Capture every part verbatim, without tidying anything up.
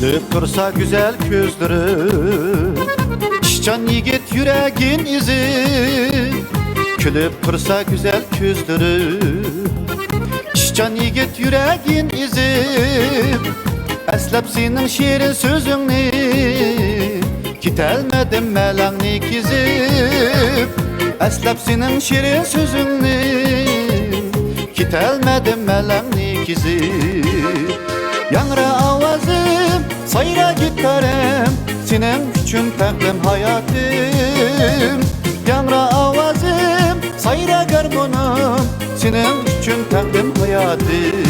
كۈلۈپ تۇرسا گۈزەل كۆزلىرى، ئىشچان يىگىت يۈرەكىن ئېزىپ. كۈلۈپ تۇرسا گۈزەل كۆزلىرى، ئىشچان يىگىت يۈرەكىن ئېزىپ. ئەسلەپ سېنىڭ شېرىن سۆزۈڭنى، كېتەلمەدىم مەلەڭنى كېزىپ. ئەسلەپ سېنىڭ شېرىن سۆزۈڭنى، كېتەلمەدىم مەلەڭنى كېزىپ. ياڭرا ئاۋازىم، سايرا گىتارەم، سېنىڭ ئۈچۈن تەقدىم ھاياتىم. ياڭرا ئاۋازىم، سايرا گارمونۇم، سېنىڭ ئۈچۈن تەقدىم ھاياتىم.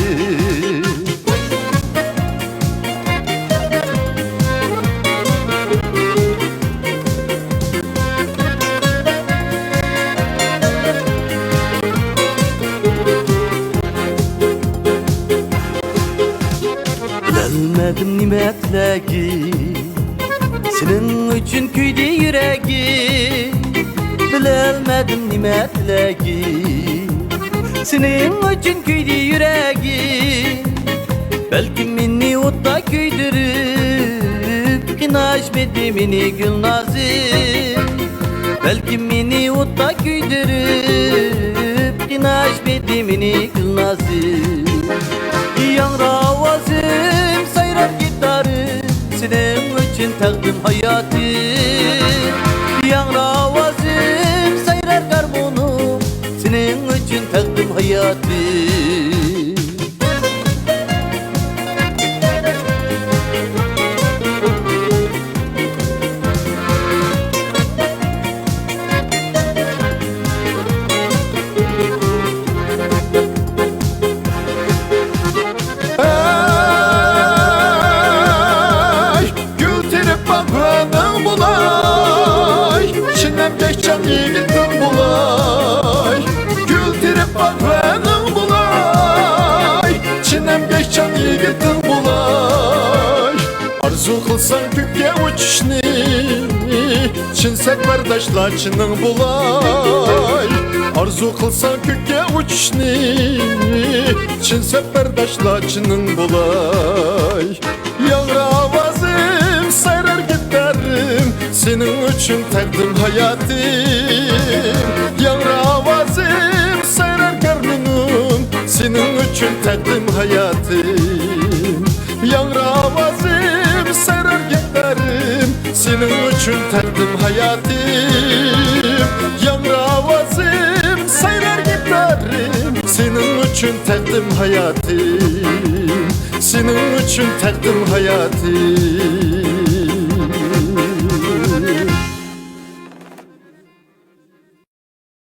بىلەلمەدىم نېمە تىلەكىم، سېنىڭ ئۈچۈن كۆيدى يۈرەكىم. بىلەلمەدىم نېمە تىلەكىم، سېنىڭ ئۈچۈن كۆيدى يۈرەكىم. بەلكىم مېنى ئوتتا كۆيدۈرۈپ، قىيناشمىدى مېنى گۈلنازىم. بەلكىم مېنى ئوتتا كۆيدۈرۈپ، قىيناشمىدى مېنى گۈلنازىم. ياڭرا ئاۋازىم، سايرار گىتارىم، سېنىڭ ئۈچۈن تەقدىم ھاياتىم. ياڭرا ئاۋازىم، سايرار گارمونۇم، سېنىڭ ئۈچۈن تەقدىم ھاياتىم. ئەي، گۈل تېرىپ باغۋەنىڭ بولاي، چىن ئەمگەكچان يىگىتىڭ بولاي. گۈل تېرىپ باغۋەنىڭ بولاي، چىن ئەمگەكچان يىگىتىڭ بولاي. ئارزۇ قىلساڭ كۆككە ئۇچۇشنى، چىن سەپەرداشلار چىنىڭ بولاي. ئارزۇ قىلساڭ كۆككە ئۇچۇشنى، چىن سەپەرداشلار چىنىڭ بولاي. ياڭرا ئاۋازىم، سايرار گىتارىم، سېنىڭ ئۈچۈن تەقدىم ھاياتىم. ياڭرا ئاۋازىم، سايرار گارمونۇم، سېنىڭ ئۈچۈن تەقدىم ھاياتىم. ياڭرا ئاۋازىم، سايرار گىتارىم، سېنىڭ ئۈچۈن تەقدىم ھاياتىم. ياڭرا ئاۋازىم، سايرار گىتارىم، سېنىڭ ئۈچۈن تەقدىم ھاياتىم. سېنىڭ ئۈچۈن تەقدىم ھاياتىم.